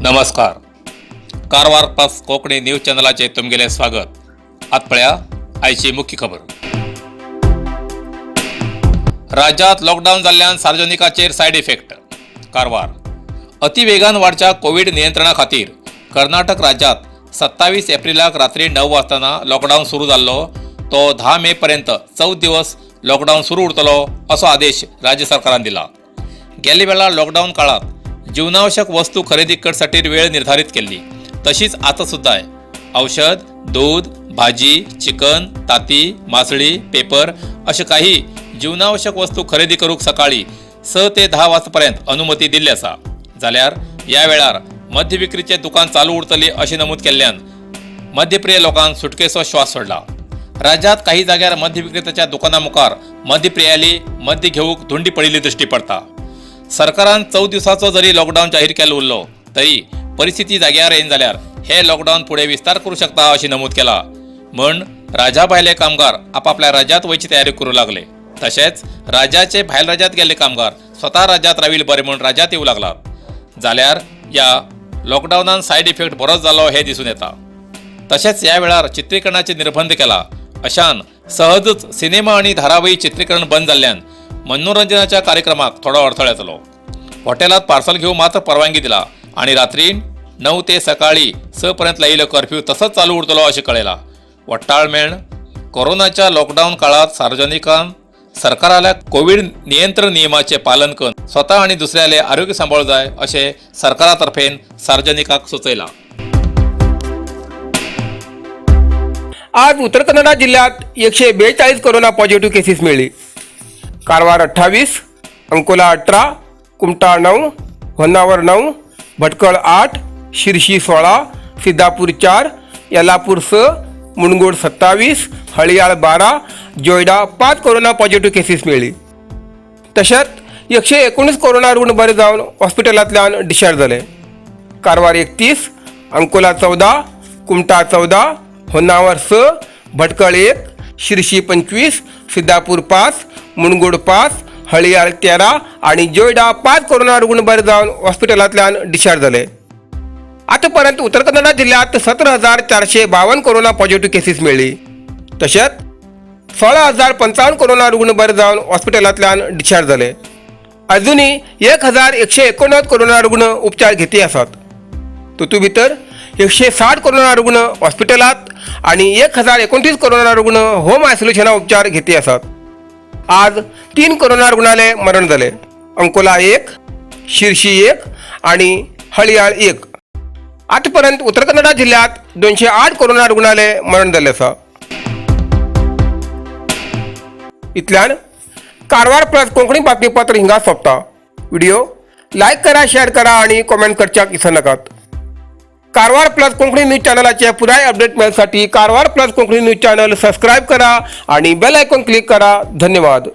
नमस्कार, Karwar plus Konkani news चॅनलाचे तुमगेलें स्वागत. आत पळया आयची मुख्य खबर. राज्यात लॉकडाऊन जाल्ल्यान सार्वजनिकाचेर सायड इफेक्ट. कारवार अतिवेगान वाडच्या कोवीड नियंत्रणा खातीर कर्नाटक राज्यात 27 एप्रिलाक रात्री 9 वाजताना लॉकडाऊन सुरू जाल्लो. तो 10 मे पर्यंत 14 दिवस लॉकडाऊन सुरू उरतलो असो आदेश राज्य सरकारान दिला. गेल्ल्या वेळार लॉकडाऊन काळात जीवनावश्यक वस्तू खरेदी करसाठी वेळ निर्धारित केल्ली, तशीच आता सुद्दां औषध, दूध, भाजी, चिकन, ताती, मासळी, पेपर अशे काही जीवनावश्यक वस्तू खरेदी करूक सकाळी 6 ते 10 वाजतापर्यंत अनुमती दिल्ली आसा. जाल्यार या वेळार मद्य विक्रीचे दुकान चालू उरतली अशें नमूद केल्ल्यान मद्यप्रिय लोकांक सुटकेचो श्वास सोडला. राज्यात काही जाग्यार मद्य विक्रेत्याच्या दुकाना मुखार मद्यप्रियाली मद्य घेवंक धुंडी पडिल्ली दृश्टी पडता. सरकारान 14 दिवसाचो जरी लॉकडाऊन जाहीर केलो उरलो तरी परिस्थिती जाग्यार येयना जाल्यार हे लॉकडाऊन फुडें विस्तार करूं शकता अशें नमूद केला. म्हण राज्या भायले कामगार आपापल्या राज्यांत वयची तयारी करूं लागले. तशेंच राज्याचे भायल राज्यांत गेल्ले कामगार स्वता राज्यांत राविल्ले बरें म्हूण राज्यांत येवं लागलात. जाल्यार ह्या लॉकडावनान सायड इफेक्ट बरोच जालो हें दिसून येता. तशेंच ह्या वेळार चित्रीकरणाचे निर्बंध केला. अशान सहजच सिनेमा आनी धारावाही चित्रीकरण बंद जाल्ल्यान मनोरंजनाच्या कार्यक्रमाक थोडो अडथळो येतलो. हॉटेलात पार्सल घेवंक मात्र परवानगी दिला आनी रात्री 9 ते सकाळी 6 पर्यंत लायिल्लो कर्फ्यू तसोच चालू उरतलो अशें कळयलां. वट्टाळ मेळ कोरोनाच्या लॉकडाऊन काळात सार्वजनिकान सरकाराल्या कोवीड नियंत्रण नियमाचे पालन करून स्वता आनी दुसऱ्याले आरोग्य सांबाळ जाय अशें सरकारा तर्फेन सार्वजनिकाक सुचयलां. आज उत्तर कन्नडा जिल्ह्यात 142 कोरोना पॉझिटिव्ह केसेस मिळली. Karwar 28, Ankola 18, Kumta 9, Honnavar 9, Bhatkal 8, Sirsi 16, Siddapur 4, Yellapur 6, Mundgod 27, Haliyal 12, Joida 5 corona positive cases मेळ्ळी. तशेंच 119 कोरोना रुग्ण बरे जावन हॉस्पिटलांतल्यान डिस्चार्ज जाले. कारवार 31, अंकोला 14, कुमटा 14, होन्नावर 6, भटकळ 1, शिर्शी 25, सिद्धापूर 5, मुनगोड 5, हळियाळ 13 आणि जोयडा 5 कोरोना रुग्ण बरे जावन हॉस्पिटलांतल्यान डिस्चार्ज जाले. आतापर्यंत उत्तर कन्नडा जिल्ह्यात 17,452 कोरोना पॉझिटिव्ह केसीस मेळ्ळी. तशेंच 16,055 कोरोना रुग्ण बरे जावन हॉस्पिटलांतल्यान डिस्चार्ज जाले. अजुनूय 1189 कोरोना रुग्ण उपचार घेती आसात. तातूंत भितर 160 कोरोना रुग्ण हॉस्पिटलांत आनी 1029 कोरोना रुग्ण होम आयसोलेशना उपचार घेती आसात. आज 3 कोरोना रुग्णाले मरण जाले. अंकोला 1, शिर्शी 1 आनी हळियाळ 1. आतापर्यंत उत्तर कन्नडा जिल्ह्यात 208 कोरोना रुग्णाले मरण जाल्लें आसा. इतल्यान कारवार प्लस कोंकणी बातमीपत्र हिंगा सोंपता. व्हिडिओ लायक करा, शेअर करा आणि कॉमेंट करच्याक विसरनाकात. कारवार प्लस कोंकणी न्यूज चॅनलाचे पुराय update मेळसाठी Karwar plus Konkani news channel subscribe करा आणि बेल आयकॉन क्लिक करा. धन्यवाद.